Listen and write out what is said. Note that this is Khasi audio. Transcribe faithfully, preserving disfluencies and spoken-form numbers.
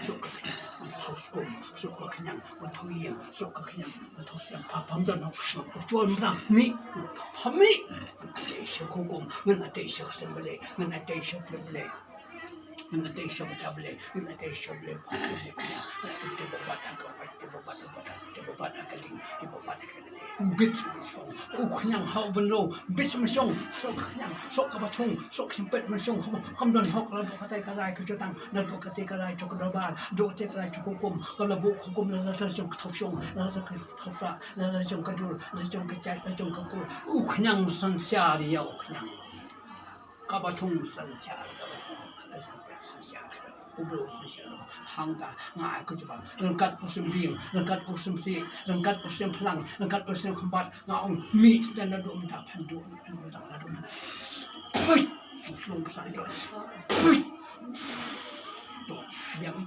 suk ka khñiang, man thaw skum, suk ka khñiang, man thaw ïing, suk ka khñiang, man thaw siang, pha pham don hok, man pyrshah mrang, mih, pha pham mih. Ngan atai sha hukum, ngan atai sha ka seng Blei, ngan atai sha Blei. Ngan atai sha ka Blei, ngan atai sha Blei. Te ba bat ha ka wait, te ba bat ha ka ding, te ba bat ha ka ding. Bit mynsong, u khñiang ha u bynriew, bit mynsong, suk ka khñiang, suk kaba thung, suk sympat mynsong, kam don hok, la dok katei ka rai ka jutang, la dok katei ka rai jong ka dorbar, dok katei ka rai jong ka hukum, ka la buh hukum, la la jong ka thawshong, la la jong ka thawsa, la la jong ka dur, la jong ka jait, la jong ka kur. U khñiang synshar ïa u khñiang. Kaba thung synshar, kaba thung synshar, synshar, u bru synshar. Hangta nga ai ka jubab. Ryngkat u symbiang, ryngkat u symsi, ryngkat u symphlang, ryngkat u symkhmat, nga ong mih sdang naduh mynta phan duh, naduh mynta. Pui! Slung ka sa jot. Pui! To, biang.